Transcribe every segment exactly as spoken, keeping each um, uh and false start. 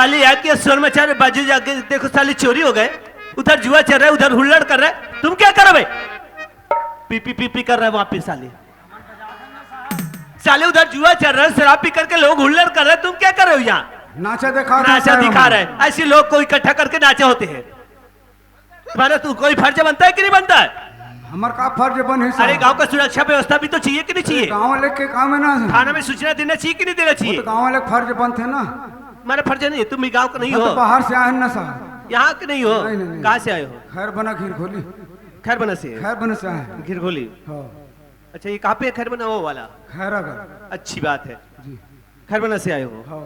साले, यहाँ के शोर मचा रहे, बाजू जाके देखो साले, चोरी हो गए, उधर जुआ चल रहा है, उधर हुल्लड़ कर रहा है, तुम क्या करो भाई? पी पी पी पी कर रहा है वहां पे साले। साले उधर जुआ चल रहा है, शराब पी करके लोग हुल्लड़ कर रहे हैं, तुम क्या कर रहे हो यहाँ? नाचा दिखा रहे नाचा हैं दिखा हम। रहे हैं, ऐसे लोग को इकट्ठा करके नाचे होते हैं। तुम्हारा तू कोई फर्ज बनता है कि नहीं बनता है? हमार का फर्ज बन है अरे, साहब? गांव का सुरक्षा व्यवस्था भी तो चाहिए कि नहीं चाहिए? गांव वाले के काम है ना। थाना में सूचना देना चाहिए कि नहीं देना वो चाहिए? तो गांव वाले के फर्ज बनते ना। हमारा फर्ज नहीं है, तुम भी गांव का नहीं वो तो हो, बाहर से आए हैं ना साहब। यहाँ के नहीं हो। नहीं, नहीं, नहीं। कहाँ से आए हो? खैर बना घिरघोली। खैर बना से। खैर बना से आए हैं। घिरघोली। हाँ। अच्छा, ये कहाँ पे है खैर बना, वो वाला? खैरागढ़। अच्छी बात है। जी। खैर बना से आए हो। हाँ।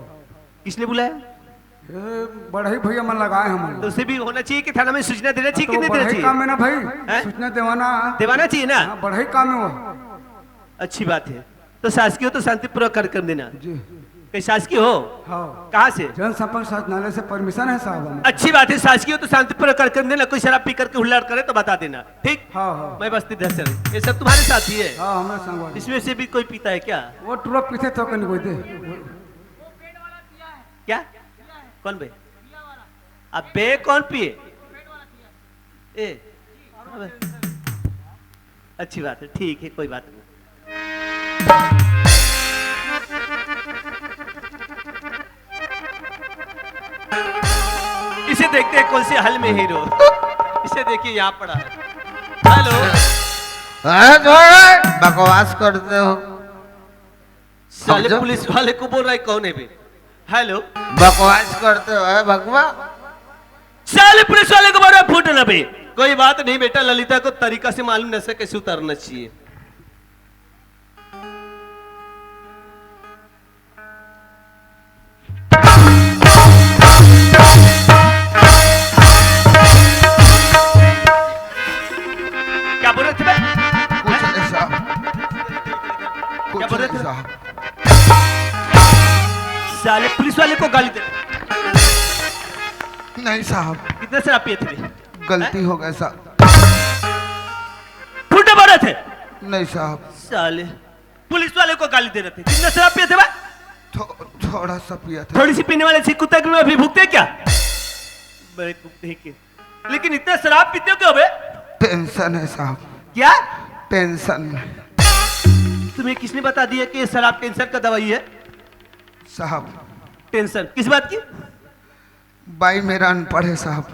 किसने बुलाया? ये बड़े भैया मन लगाए हम तो उसे भी होना चाहिए कि थाना में सूचना देना चाहिए तो कि नहीं देना बढ़ई चाहिए? काम है ना भाई। हैं? सूचना देवाना। देवाना चाहिए ना। हाँ, बढ़ई काम है वो। अच्छी बात है। तो शासकीय हो तो शांतिपूर्वक कार्यक्रम देना। जी। कहीं शासकीय हो? हाँ। कहाँ से? जनसंपर्क संचालनालय से परमिशन है साहब हमें। अच्छी बात है, शासकीय हो तो शांतिपूर्वक कार्यक्रम देना। कोई शराब पी करके हुल्लाड़ करे तो बता देना, ठीक? हाँ, हाँ। मैं बस्ती दहशत, ये सब तुम्हारे साथ ही है। हाँ, हमारे संग वाले। इसमें से भी कोई पीता है क्या? वो टूरा पीते तो कहीं कोई दे। क्या? कौन बे? अबे कौन पिए? ए, अबे। अच्छी बात है, ठीक है, कोई बात नहीं। इसे देखते हैं कौन से हल में हीरो। इसे देखिए, यहाँ पड़ा है। हेलो। अरे थोड़ा बकवास करते हो। साले समझो? पुलिस वाले को बोल रहा है, कौन है बे? हेलो। बकवास करते हो, ए भगवा। साले पुलिस वाले को बोल रहा है, फूट ना बे। कोई बात नहीं बेटा, ललिता को तरीका से मालूम नशे कैसे उतारना चाहिए। क्या बोल रहे थे बे? कुछ नहीं साहब। कुछ बोल रहे नहीं थे? साहब। साले पुलिस वाले को गाली दे। नहीं साहब, कितने शराब पिए थे बे? गलती हो गई साहब। फूटे बोल रहे थे। नहीं साहब, साले पुलिस वाले को गाली दे रहे थे। कितने शराब पिए थे बे? थो, थोड़ा सा पिया था। थोड़ी सी पीने वाले से कुत्ते की माफी भुगते क्या? बेवकूफ नहीं के। लेकिन इतना शराब पीते हो क्यों बे? टेंशन है साहब, क्या? टेंशन। तुम्हें किसने बता दिया कि ये शराब टेंशन का दवाई है? साहब, टेंशन किस बात की? बाई मेरा अनपढ़ है साहब।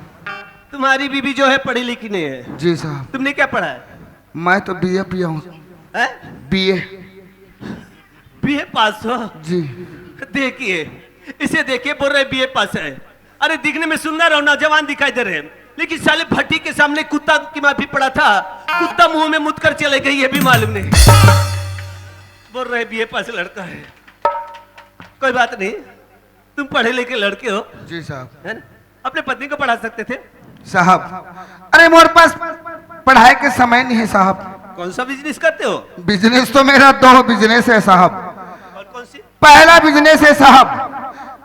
तुम्हारी बीबी जो है पढ़ी लिखी नहीं है। जी साहब, तुमने क्या पढ़ा है? मैं तो बीए पिया हूँ। हैं? बीए। बीए पास हो? जी। देखिए, इसे देखिए, बोल रहे बीए पास है। अरे दिखने में सुंदर और नौजवान दिखाई दे रहे हैं, लेकिन साले भट्टी के सामने कुत्ता की माफी पड़ा था, कुत्ता मुंह में मुत कर चले गई, ये भी मालूम नहीं। बोल रहे बीए पास लड़का है। कोई बात नहीं, तुम पढ़े लिखे लड़के हो, जी साहब। है ना? अपने पत्नी को पढ़ा सकते थे। साहब, अरे मोर पास पढ़ाई के समय नहीं है साहब। कौन सा बिजनेस करते हो? बिजनेस तो मेरा दो बिजनेस है साहब। और कौन सी? पहला बिजनेस है साहब,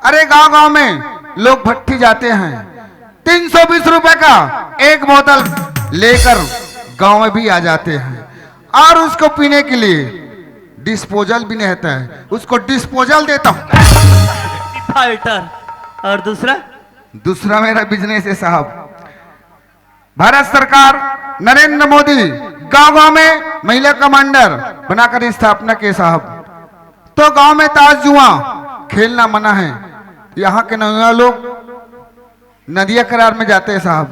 अरे गांव गांव में लोग भट्टी जाते हैं, तीन सौ बीस रुपए का एक बोतल लेकर गांव में भी आ जाते हैं, और उसको पीने के लिए डिस्पोजल भी नहीं रहता है, उसको डिस्पोजल देता हूँ। फाइटर। और दूसरा? दूसरा मेरा बिजनेस है साहब, भारत सरकार नरेंद्र मोदी गांव गांव में महिला कमांडर बनाकर स्थापना के साहब। तो गांव में ताश जुआ खेलना मना है। यहाँ के नौजवान लोग नदिया किनार में जाते हैं साहब,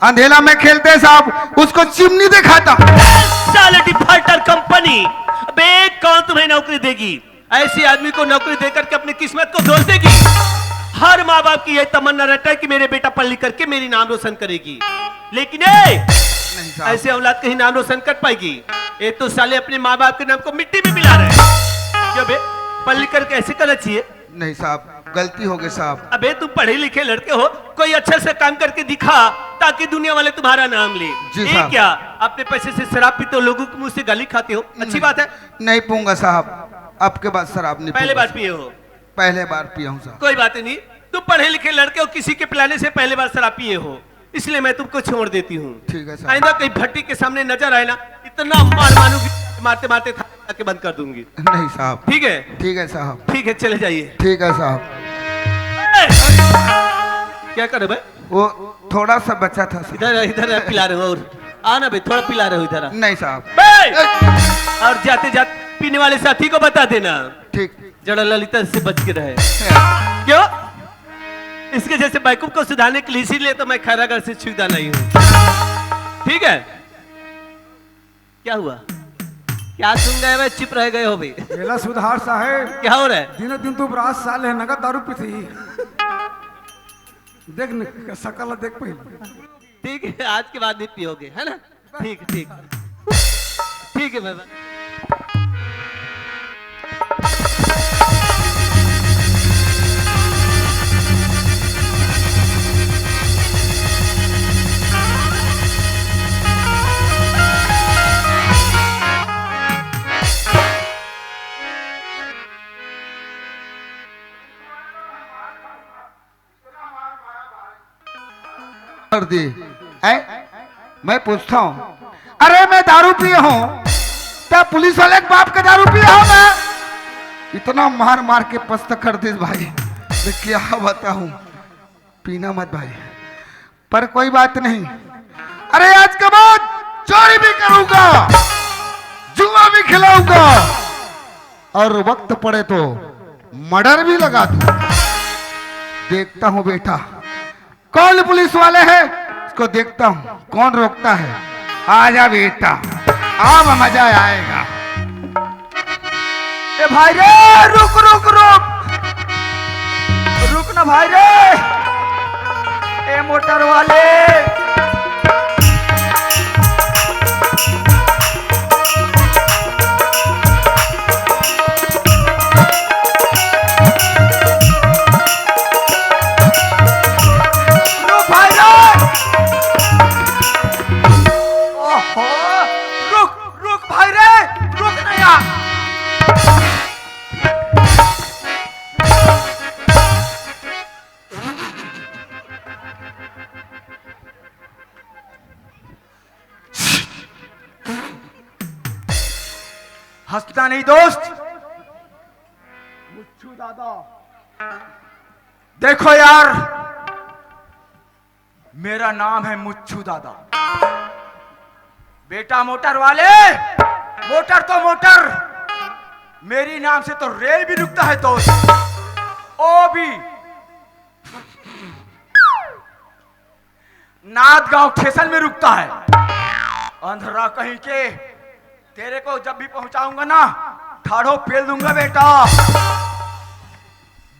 अंधेला में खेलते हैं साहब, उसको चिमनी दिखाता। साले डिफॉल्टर कंपनी, बे कौन तुम्हें नौकरी देगी? ऐसे आदमी को नौकरी देकर के अपनी किस्मत को धोल देगी। हर माँ बाप की यही तमन्ना रहता है कि मेरे बेटा पढ़ लिख करके मेरी नाम रोशन करेगी, लेकिन ये नहीं साहब, ऐसे औलाद कहीं नाम रोशन कर पाएगी? ये तो साले अपने माँ बाप के नाम को मिट्टी में मिला रहे हैं। क्यों बे, पढ़ लिख करके ऐसे करना चाहिए? नहीं साहब, गलती हो गई साहब। अबे तुम पढ़े लिखे लड़के हो, कोई अच्छा सा काम करके दिखा ताकि दुनिया वाले तुम्हारा नाम ले। जी ये साहब। क्या, अपने पैसे से शराब पीते हो, लोगों के मुंह से गाली खाते हो? अच्छी बात है। नहीं पीऊंगा साहब, अब के बाद शराब नहीं पहले पीऊंगा बार साहब। पिए हो? पहले बार पिया हूँ साहब। कोई बात नहीं, तुम पढ़े लिखे लड़के हो, किसी के पिलाने से पहले बार शराब पिए हो, इसलिए मैं तुमको छोड़ देती हूँ। ठीक है साहब। आइंदा कहीं भट्टी के सामने नजर आए ना, इतना मार मारूंगी, मारते मारते थाने के बंद कर दूंगी। नहीं साहब। ठीक है? ठीक है साहब। ठीक है, चले जाइए। ठीक है साहब। क्या करे भाई? वो थोड़ा सा बचा था सर। इधर, इधर पिला रहे हो और आ ना भाई, थोड़ा पिला रहे हो इधर आ। नहीं साहब। बे! और जाते जाते पीने वाले साथी को बता देना, ठीक। जड़ा ललिता से बच के रहे। क्यों? इसके जैसे बैकूफ को सुधारने के लिए, इसीलिए तो मैं खैरागढ़ से छुदा नहीं हूँ। ठीक है, क्या हुआ? क्या सुन गए भाई, चुप रह गए हो भाई? एला सुधार साहेब। क्या हो रहा है? दिनों दिन तू बरात साले नगद दारू पीथी। देख न, सकल देख पहले। ठीक है, आज के बाद नहीं पियोगे, है ना? ठीक, ठीक। ठीक है भाई। कर दी। हैं? मैं पूछता हूँ, अरे मैं दारू पिए हूँ, तो पुलिस वाले के बाप का दारू पिए हो ना? इतना मार मार के पस्त कर दी भाई, मैं क्या बताऊँ, पीना मत भाई, पर कोई बात नहीं। अरे आज के बाद चोरी भी करूंगा, जुआ भी खिलाऊंगा, और वक्त पड़े तो मर्डर भी लगा दूं। देखता हूँ बेटा, कौन पुलिस वाले हैं, इसको देखता हूँ, कौन रोकता है। आजा बेटा, अब मजा आएगा। ए भाई रे, रुक, रुक, रुक, रुक ना भाई रे। ए मोटर वाले, रुक भाई रे। ओहो, रुक, रुक भाई रे, रुक ना यार। हंसना नहीं दोस्त। मुच्छू दादा, देखो यार, मेरा नाम है मुच्छू दादा। बेटा मोटर वाले, मोटर तो मोटर, मेरी नाम से तो रेल भी रुकता है दोस्त। ओ भी नांदगांव स्टेशन में रुकता है। अंधरा कहीं के, तेरे को जब भी पहुंचाऊंगा ना, ठाड़ो पेल दूंगा बेटा।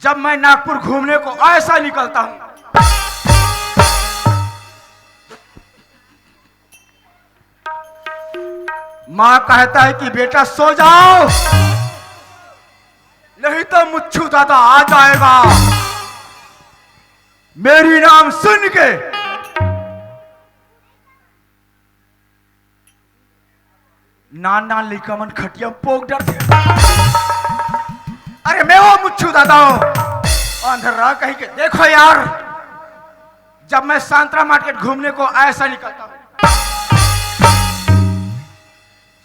जब मैं नागपुर घूमने को ऐसा निकलता हूं, माँ कहता है कि बेटा सो जाओ, नहीं तो मुच्छू दादा आ जाएगा। मेरी नाम सुन के नान नान लइका मन खटिया में पोक डरथे। अरे मैं वो मुच्छू दादा हूँ। अंधरा कहीं के, देखो यार, जब मैं सांतरा मार्केट घूमने को ऐसा निकलता हूँ,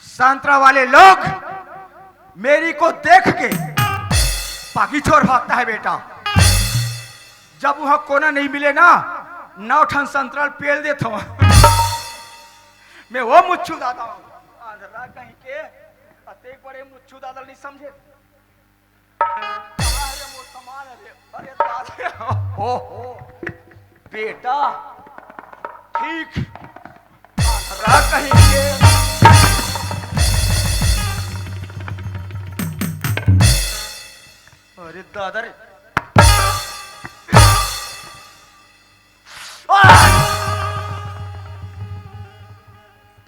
सांतरा वाले लोग मेरी को देख के पागी छोर भागता है बेटा। जब वहां कोना नहीं मिले ना, नौ ठन संतरा पेल देत हूँ। मैं वो मुच्छू दादा हूँ। अंधरा कहीं के, अतेक बड़े मुच्छू दादा नहीं समझे। अरे मोर सामान, अरे, अरे दादा, हो, हो, बेटा, ठीक, अंधरा कहीं के। अरे दादा रे।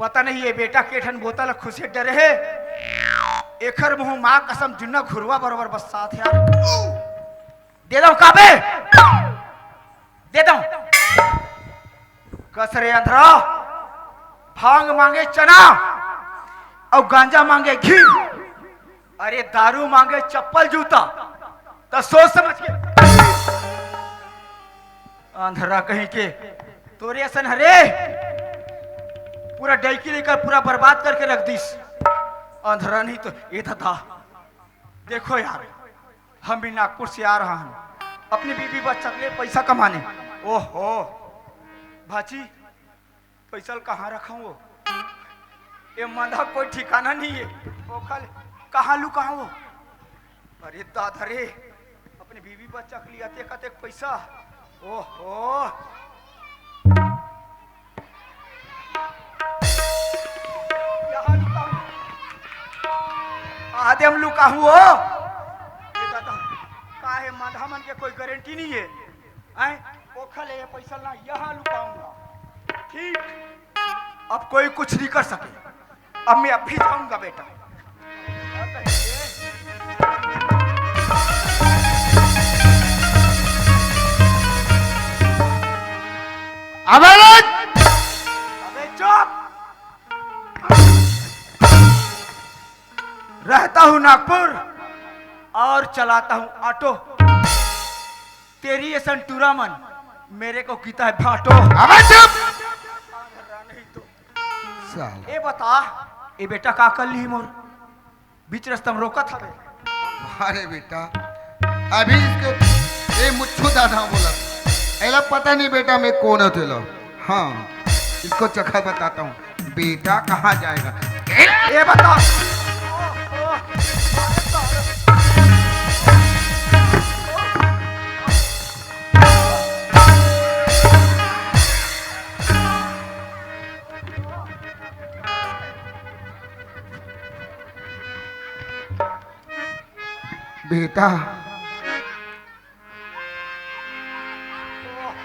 पता नहीं ये बेटा के ठन बोतल खुसे डरे हे। एखर मुंह माँ कसम जुन्ना घुरवा बरोबर बस्सात हे यार। दे दो काबे। दे दो। कस रे अंधरा, भांग मांगे चना और गांजा मांगे घी। अरे दारू मांगे चप्पल जूता, त सोच समझ के। अंधरा कहीं के, तोरे असन हरे, पूरा डैकी लेकर पूरा बर्बाद करके रख दिस। अंधरा नहीं तो ये था, था। देखो यार, हम भी नागपुर से आ रहा हूँ, अपनी बीवी बच्चा के लिए पैसा कमाने। ओहो, भाजी, पैसा ल कहाँ रखंव वो? ये मंदा कोई ठिकाना नहीं है। ओखल कहाँ लुकाहूँ वो? अरे दादा रे, अपने बीवी बच्चा के लिए अतेक अतेक पैसा। ओहो, यहाँ लुकाहूँ। आदे हम लुकाहूँ वो। ये दादा, का हे, मंदा मन के कोई गारंटी नहीं है। हैं? ओखल ये पैसा ना यहाँ लुकाऊंगा। ठीक, अब कोई कुछ नहीं कर सके। अब मैं अभी जाऊंगा बेटा। अबे रुक! अबे चुप! रहता हूँ नागपुर और चलाता हूँ ऑटो। तेरी असन टूरा मन मेरे को कीता है भाटो। अबे चुप! साला। ए बता, ए बेटा का कर ली मोर? बीच रस्ता में रोकत हवे। अरे बेटा, अभी इसके, ए मुच्छू दादा बोला, एला पता नहीं बेटा मैं कौन होते लो। हाँ, इसको चखा बताता हूँ। बेटा कहाँ जाएगा? ए बता। बेटा,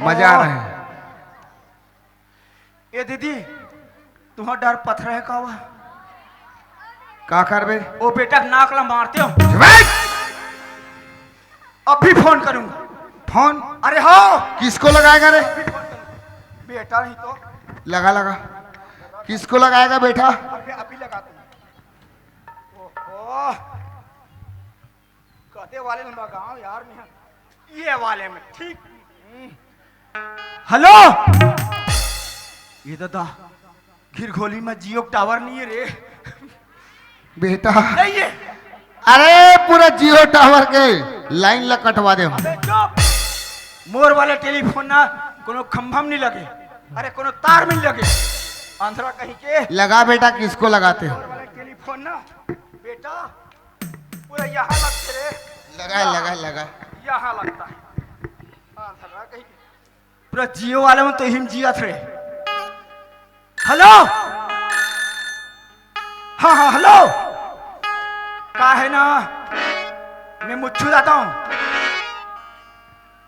मजा आ रहा है। ए दीदी, तुम्हार डर पथरा है का वा? का करबे? ओ बेटा के नाक ला मारते हो। अभी फोन करूंगा। फोन? अरे हो। किसको लगाएगा रे? बेटा नहीं तो। लगा, लगा। किसको लगाएगा बेटा? अभी, अभी लगा दूंगा। ओहो। कते वाले में लगाओ यार, मैं ये वाले में ठीक। हेलो, ये दादा, घिरघोली में जियो टावर नहीं है रे। बेटा, नहीं है। अरे, पूरा जियो टावर के लाइन ला कटवा दे। अबे चुप, मोर वाले टेलीफोन ना कोनो खंभा में नहीं लगे, अरे कोनो तार में नहीं लगे। अंधरा कहीं के। लगा बेटा, किसको लगाते हो? मोर वाले टेलीफोन ना बेटा, पूरा यहाँ लगते रे। लगा, लगा, लगा। यहाँ लगता है। हाँ, धर्रा कहीं। पूरा जियो वाले में तो हिम जिया थे। हेलो। हाँ, हाँ, हेलो। का है ना, मैं मुच्छू जाता हूँ।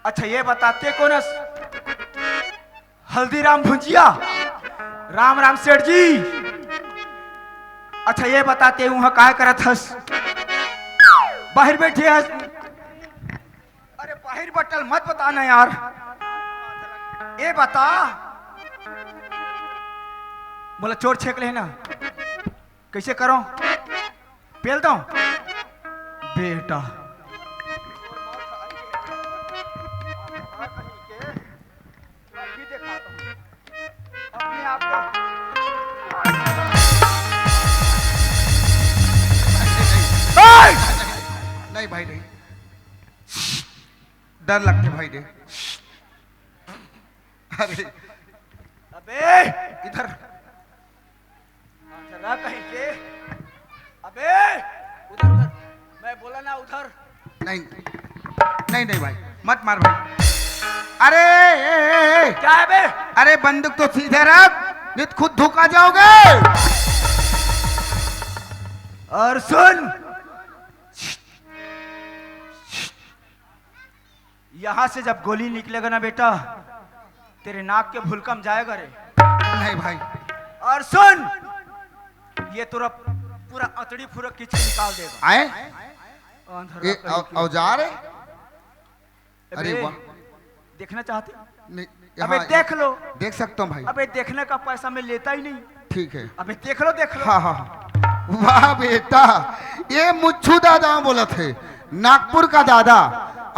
अच्छा, ये बताते कौन है? हल्दीराम भुंजिया। राम राम सेठ जी। अच्छा, ये बताते हूँ, काय करत हस? बाहर बैठे हस। अरे, बाहर बटल मत बताना यार। ये बता, बोला चोर छेक ले ना, कैसे करो? पेल दो बेटा। अभी दिखाता हूँ अपने आप को। नहीं, नहीं भाई, नहीं, डर लगते भाई रे। अरे अबे इधर। जरा कहीं के। अबे उधर, उधर। मैं बोला ना उधर। नहीं, नहीं, नहीं भाई, मत मार भाई। अरे ए, ए, ए। क्या है बे? अरे बंदूक तो सीधे रख, नहीं तो खुद धोखा जाओगे। और सुन, यहाँ से जब गोली निकलेगा ना बेटा, तेरे नाक के भुलकम जाएगा रे। नहीं भाई। और सुन, ये तेरा पूरा अतड़ी पूरा खींच के निकाल देगा। आए? अंधरा ये कहीं औ-, के। औजार है? अबे, अरे वाह। देखना चाहते हो? नहीं, अबे हाँ, देख लो। देख सकता हूँ भाई। अबे देखने का पैसा मैं लेता ही नहीं। ठीक है। अबे देख लो, देख लो। हाँ, हाँ, हाँ। वाह बेटा, ये मुच्छू दादा बोलत हे, नागपुर का दादा।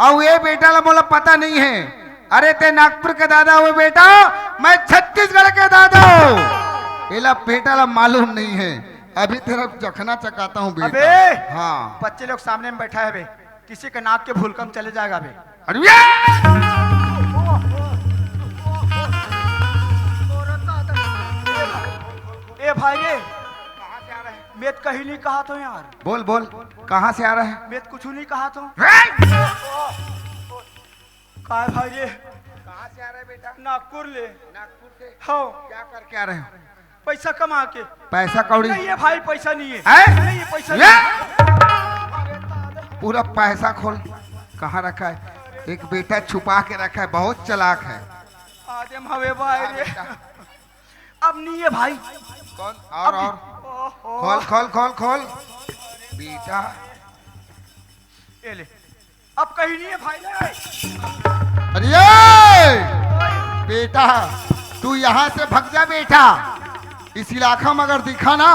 अउ ये बेटा ला मोला पता नहीं है। अरे ते नागपुर के दादा हो बेटा, मैं छत्तीसगढ़ के दादा हूँ। एला बेटा ला मालूम नहीं है। अभी तेरा चखना चखाता हूँ बेटा। अबे! हाँ। बच्चे लोग सामने में बैठा है बे, किसी के नाक के भूलकम चले जाएगा बे। अरे ये! ए भाई रे, कहाँ से आ रहे हैं? मैं तो कहीं नहीं कहा तो यार। बोल, बोल, कहाँ से आ रहे हैं? मैं तो कुछ नहीं कहा तो। हैं? काय भाई रे? कहाँ से आ रहे हैं बेटा? नागपुर ले। नागपुर से? हाँ। क्या करके आ रहे हो? पैसा कमा के। पैसा कौड़ी? नहीं है भाई, पैसा नहीं है। हैं? नहीं है, पैसा ये? नहीं है। पूरा पैसा खोल, कहाँ रखा है? एक बेटा छुपा के रखा है, बहुत चालाक है। आदम हवे भाई रे। अब नहीं है भाई। कौन? और, अब और? ओहो। खोल, खोल, खोल, खोल। बेटा। ये ले। अब कहीं नहीं है भाई रे। अरे ये! बेटा, तू यहाँ से भग जा बेटा। इस इलाका में अगर दिखा ना,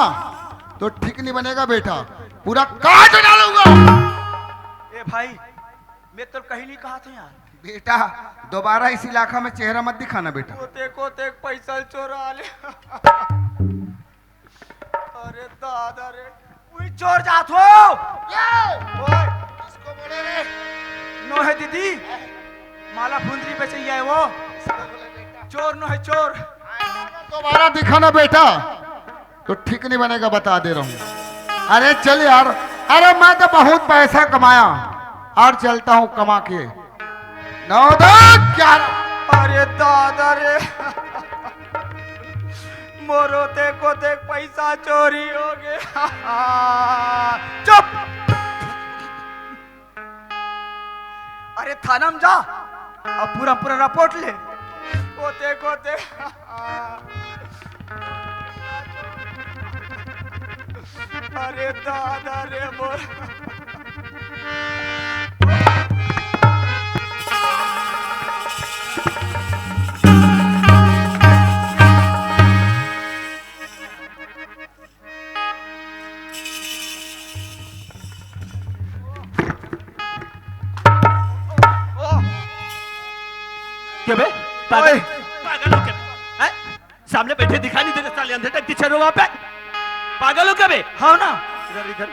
तो ठीक नहीं बनेगा बेटा, पूरा काट डालूंगा। ए भाई, मैं तो कहीं नहीं कहा था यार। बेटा, दोबारा इस इलाका में चेहरा मत दिखाना बेटा। कोते कोते पैसा चोरा ले। अरे दादा रे, उही चोर जात हो। ये! ओए, किसको बोले रे? नो है दीदी, माला फुंदरी बेचैया है वो। किसको बोले बेटा? चोर नो है, चोर। दोबारा दिखाना बेटा, तो ठीक नहीं बनेगा, बता दे रहा हूँ। अरे चल यार, अरे मैं तो बहुत पैसा कमाया और चलता हूँ कमा के। नौ दस ग्यारह। अरे दादा रे, मोरो ते को देख पैसा चोरी हो गया। चुप। अरे थाना में जा, अब पूरा पूरा रिपोर्ट ले। ओ देखो ते। अरे दादा रे बोल। क्या बे? पागल, ओए। पागल हो क्या? हैं? सामने बैठे दिखाई नहीं देते साले अंधे टाइप के छर्रो वहां पे? पागल हो क्या बे? हाँ ना। इधर, इधर।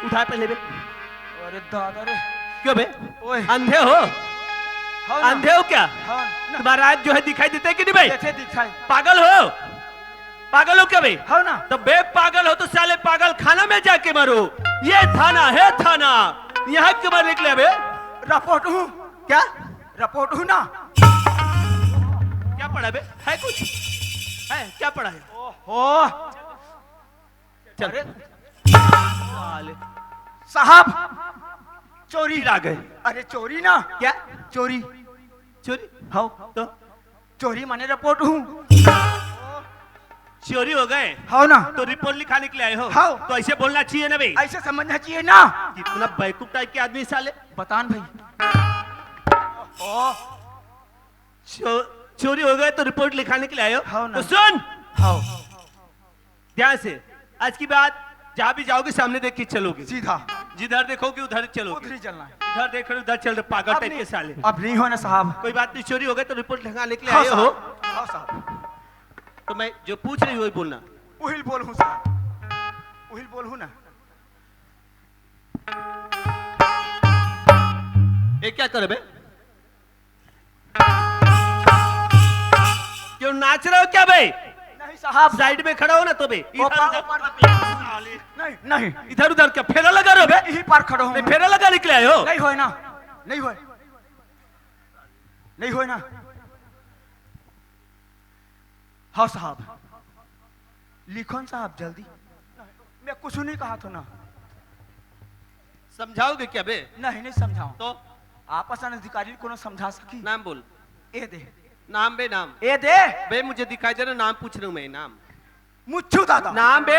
उठा पहले बे। अरे दादा रे। क्यों बे? ओए। अंधे हो? हाँ ना। अंधे हो क्या? हाँ ना। तुम्हारा आज जो है दिखाई देता है कि नहीं बे? कैसे दिखाई? पागल हो? पागल हो क्या बे? हाँ ना। तो बे पागल हो तो साले पागल खाना में जाके मरो। ये थाना है थाना, यहाँ क्यों मरने के लिए बे? रिपोर्ट हूँ। क्या? रिपोर्ट हूँ ना। क्या पढ़ा बे? है कुछ? है क्या पढ़ा है? ओहो। चल। अरे। साले। साहब, चोरी आ गए। अरे चोरी ना। क्या? चोरी। चोरी? हाँ। तो? चोरी माने रिपोर्ट हूँ। चोरी हो गए? हाँ ना। तो रिपोर्ट लिखाने के लिए आए हो? हाँ। तो ऐसे बोलना चाहिए ना भाई। ऐसे समझना चाहिए ना। कितना बेवकूफ टाइप के आदमी साले। बतान भाई। ओ। चो-, चोरी हो गए तो रिपोर्ट लिखाने के लिए आए हो? हाँ ना। तो सुन। हाँ। ध्यान से, आज की बात, जहाँ भी जाओगे सामने देख के चलोगे। सीधा। जिधर देखोगे उधर चलोगे। उधर ही चलना है। इधर देख रहे हो, उधर चल रहे, पागल अब टाइप नहीं, के साले। अब नहीं होना साहब। कोई बात नहीं, चोरी हो गए तो रिपोर्ट लिखाने के लिए हाँ आए हो। साहब, हाँ साहब। तो मैं जो पूछ रही हूँ वही बोलना। उहिल बोल हूँ साहब, उहिल बोल हूँ ना। ये क्या करे बे? क्यों नाच रहे हो क्या बे? नहीं साहब। साइड में खड़ा हो ना तो बे। इधर ऊपर, उधर। ऊपर। साले। नहीं, नहीं। इधर उधर क्या फेरा लगा रहे हो बे? यही पार खड़ा हूँ नहीं, मैं। फेरा लगा निकले आए हो? नहीं होए ना, नहीं होए, नहीं होए ना। हाँ साहब, लिखो न साहब जल्दी। मैं कुछ नहीं कहा था ना। समझाओगे क्या बे? नहीं, नहीं समझाओ। तो? आपस में अधिकारी कोनो समझा सकी? नाम बोल। ए दे। नाम बे, नाम। ए दे। बे, मुझे दिखाई दे रहा, नाम पूछ रहा हूँ मैं, नाम। मुच्छू दादा। नाम बे।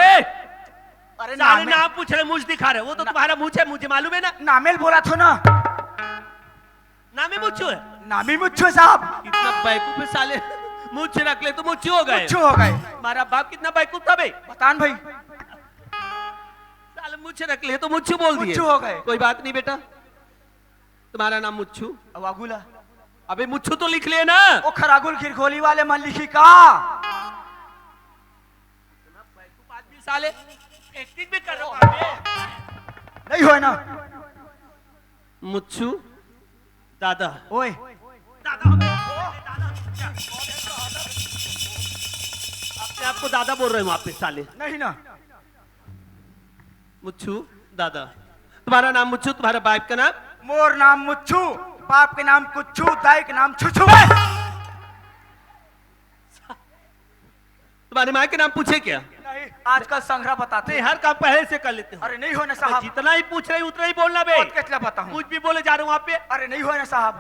अरे साले नाम है। नाम पूछ रहे, मुझ दिखा रहे, वो तो ना- तुम्हारा मुझ है, मुझे मालूम है ना। नामेल बोला था ना। नामी मुच्छू है। नामी मुच्छू है साहब। इतना बेवकूफ है साले। मुच्छू रख ले तो मुच्छू हो गए। मुच्छू हो गए। हमारा बाप कितना बेवकूफ था बे। बतान भाई। साले मुच्छू रख ले तो मुच्छू बोल दिए। मुच्छू हो गए। कोई बात नहीं बेटा, तुम्हारा नाम मुच्छू। अब आगुला। अबे मुच्छू तो लिख ले ना। ओ खरागुल खिरखोली वाले मन लिखी का? इतना बेवकूफ आदमी साले। एक्टिंग भी कर रहा हूँ। नहीं होए ना। मुच्छू। दादा। ओए। दादा, दादा। अपने आप को दादा बोल रहे हो आप पे, साले। नहीं ना। मुच्छू, दादा। तुम्हारा नाम मुच्छू, तुम्हारे बाप का नाम? मोर नाम मुच्छू, बाप के नाम कुच्छू, दाई के नाम छुछू। तुम्हारी माँ के नाम पूछे क्या? नहीं, आजकल संग्रह बताते नहीं, हैं। हर काम पहले से कर लेते हो। अरे नहीं हो ना अबे, साहब। जितना ही पूछ रहे हैं, उतना ही बोलना बे। बहुत कितना बताऊं? कुछ भी बोले जा रहे हो वहाँ पे। अरे नहीं हो ना साहब।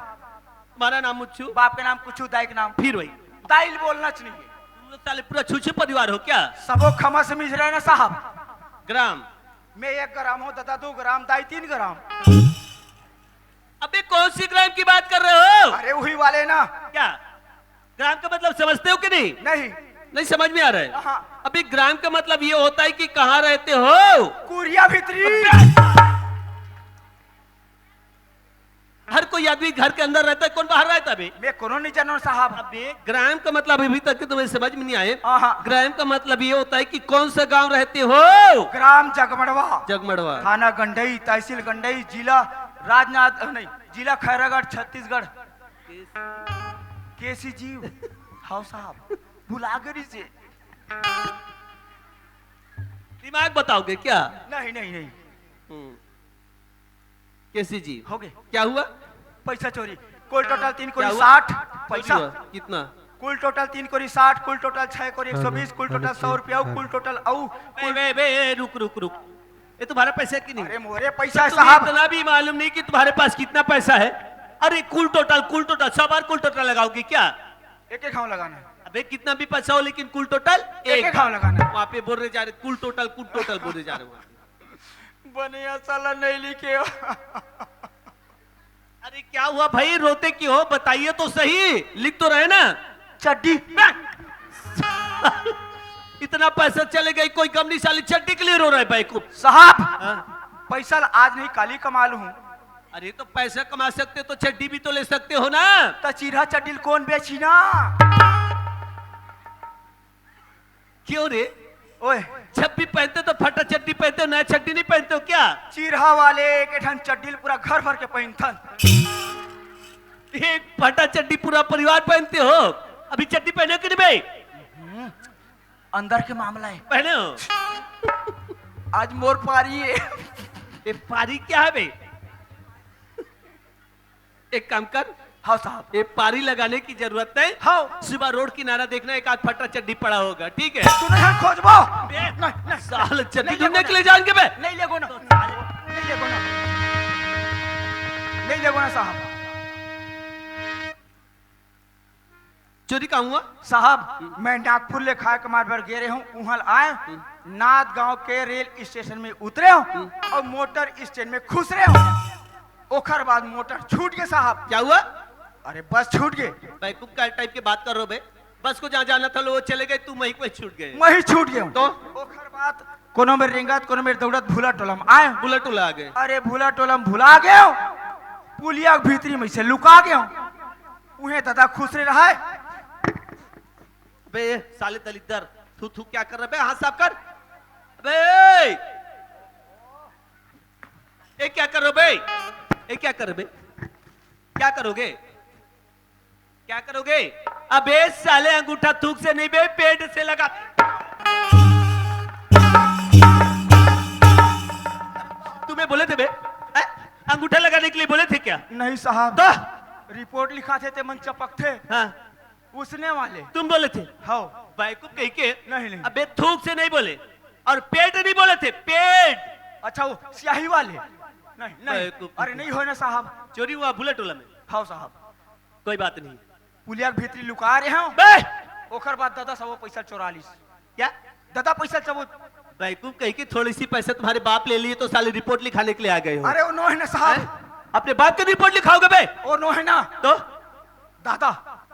तुम्हारा नाम मुच्छू? बाप के नाम कुच्छू, दाई के नाम। फिर वही। दाई बोलना चाहिए। तुम लोग साले पूरा छुछू परिवार हो क्या? सबो खमा से मिज रहे ना साहब। ग्राम? मैं एक ग्राम हूँ, दादा दो ग्राम, दाई तीन ग्राम। अबे कौन सी ग्राम की बात कर रहे हो? अरे वही वाले ना। क्या? ग्राम का मतलब समझते हो कि नहीं? नहीं। नहीं समझ में आ रहा है? हाँ। अबे ग्राम का मतलब ये होता है कि कहाँ रहते हो? कुरिया भीतरी। हर कोई आदमी घर के अंदर रहता है, कौन बाहर रहता है बे? मैं कोनो नहीं जानूं साहब। अबे ग्राम का मतलब अभी तक तुम्हें समझ में नहीं आए। हाँ, हाँ। ग्राम का मतलब ये होता है कि कौन सा गांव रहते हो? ग्राम जगमड़वा। जगमड़वा। थाना गंडई, तहसील गंडई, जिला राजनाथ, नहीं, जिला खैरागढ़, छत्तीसगढ़। केसी जी। हाँ साहब, भुला गरी से। दिमाग बताओगे क्या? नहीं, नहीं, नहीं। हम्म। केसी जी। हो गए। क्या हुआ? पैसा चोरी। कुल टोटल तीन कोरी क्या हुआ? साठ। पैसा। चोरी हुआ? कितना? कुल टोटल तीन कोरी साठ, कुल टोटल छह कोरी एक सौ बीस, कुल टोटल सौ रुपया, कुल टोटल अउ बे, बे, बे, ए, रुक, रुक, रुक। ये तुम्हारा पैसा है कि नहीं? अरे मोरे पैसा है तुम्हें साहब। इतना भी मालूम नहीं कि तुम्हारे पास कितना पैसा है। अरे कुल टोटल, कुल टोटल, सब बार कुल टोटल लगाओगे क्या? एक एक घाव लगाना है। अबे कितना भी पैसा हो लेकिन कुल टोटल एक एक घाव लगाना है। वहाँ पे बोल रहे जा रहे कुल टोटल, कुल टोटल बोल रहे जा रहे वहाँ पे। बनिया साला नहीं लिखे हो। अरे क्या हुआ भाई, रोते क्यों हो? बताइए तो सही, लिख तो रहे ना। चड्डी। इतना पैसा चले गए, कोई गम नहीं, साली चड्डी के लिए रो रहा है भाई को। साहब, हाँ? पैसा ल आज नहीं, काली कमा लूं। अरे तो पैसा कमा सकते तो चड्डी भी तो ले सकते हो ना। तो चीरहा चड्डी ल कौन बेची ना? क्यों रे? ओए। जब भी पहनते तो फटा चड्डी पहनते हो, नया चड्डी नहीं पहनते हो क्या? चीरहा वाले एक ठन चड्डी ल पूरा घर भर के पहनथन। एक फटा चड्डी पूरा परिवार पहनते हो, अभी चड्डी पहने हो कि नहीं बे? हम्म, अंदर के मामला है। पहने हो? आज मोर पारी है। ये पारी क्या है बे? एक काम कर। हाँ साहब। ये पारी लगाने की जरूरत नहीं। हाँ। सुबह रोड किनारा देखना, एक आध फटा चड्डी पड़ा होगा, ठीक है? तू नहीं खोजबो। बे, नहीं, नहीं। साल चड्डी नहीं ढूंढने लेगो के लिए ना। जाएंगे बे। नहीं लेगो ना। नहीं लेगो ना। नहीं लेगो ना साहब। चोरी का हुआ? साहब, हम्म। मैं नागपुर ले खाए कमाए बर गे रहे हूँ, उहाँ आए, हम्म। नाथ गांव के रेल स्टेशन में उतरे हूँ हम्म। और मोटर स्टैंड में खुसरे हूँ। ओखर बाद मोटर छूट गए साहब। क्या हुआ? अरे बस छूट गए। बेवकूफ का टाइप के बात कर रहे हो बे। बस को जहाँ जाना था लो, वो चले गए, तू वहीं पे छूट गए। वहीं छूट गए हूँ। तो? ओखर बाद कोनो मेर रेंगत, कोनो मेर दौड़त भूला टोला में आए। भूला टोला आ गए। अरे भूला टोला में भुला गए हूँ। पुलिया के भीतरी में से लुका गए हूँ। उहे दादा खुसरे रहे। बे साले दलिद्दर, थू थू क्या कर रहे बे? हाथ साफ कर। अबे ये क्या कर रहे हो बे? ये क्या कर रहे बे? क्या करोगे? क्या करोगे? अबे साले अंगूठा थूक से नहीं बे, पेट से लगा। तुम्हें बोले थे बे? हैं? अंगूठा लगाने के लिए बोले थे क्या? नहीं साहब। तो? रिपोर्ट लिखा थे ते मन चपक थे। हाँ। उसने वाले। तुम बोले थे? हाँ। बेवकूफ कहीं के। नहीं, नहीं। अबे थूक से नहीं बोले और पेट नहीं बोले थे, पेट। अच्छा, वो स्याही वाले। नहीं, नहीं। बेवकूफ। अरे नहीं हो ना साहब। चोरी हुआ भूला टोला में। हाँ साहब। कोई बात नहीं। पुलिया के भीतरी लुका रहे हो। बे! ओकर बाद दादा सब वो पैसा चोरा लीस। क्या? दादा पैसा सब वो बेवकूफ कहीं की, थोड़ी सी पैसा तुम्हारे बाप ले लिए तो साले रिपोर्ट लिखाने के लिए आ गए हो। अरे वो नो है ना साहब। हैं? अपने बाप की रिपोर्ट लिखाओगे बे? वो नो है ना। तो? दादा।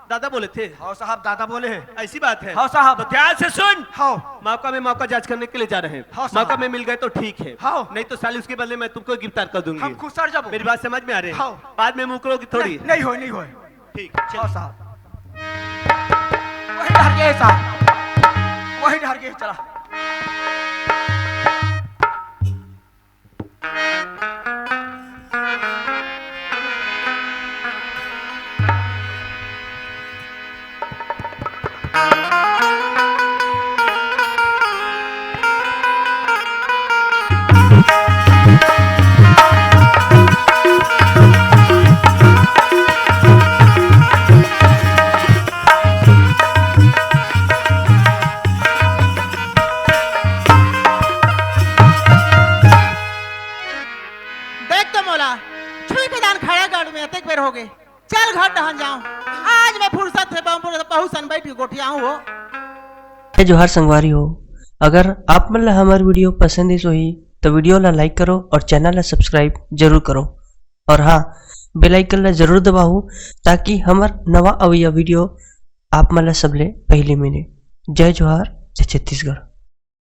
दादा बोले थे? हाँ साहब, दादा बोले हैं। ऐसी बात है? हाँ साहब। तो ध्यान से सुन। हाँ। मौका में मौका जांच करने के लिए जा रहे हैं। हाँ साहब। मौका में मिल गए तो ठीक है। हाँ। नहीं तो साले उसके बदले मैं तुमको गिरफ्तार कर दूंगी। हम खुसर जाबो। मेरी बात समझ में आ रही है? हाँ। बाद में मुकरोगी थोड़ी। नहीं, नहीं होय, नहीं होय। ठीक, चल। हाँ साहब। वही डहर के साहब। वही डहर के चला। गोठियाहूं हो। जय जोहार संगवारी हो, अगर आप मन ला हमर वीडियो पसंद आइस होही तो वीडियो ला लाइक करो और चैनल ला सब्सक्राइब जरूर करो। और हाँ, बेल आइकन ला जरूर दबाओ, ताकि हमर नवा अवइया वीडियो आप मन ला सबले पहले मिले। जय जोहार, जय छत्तीसगढ़।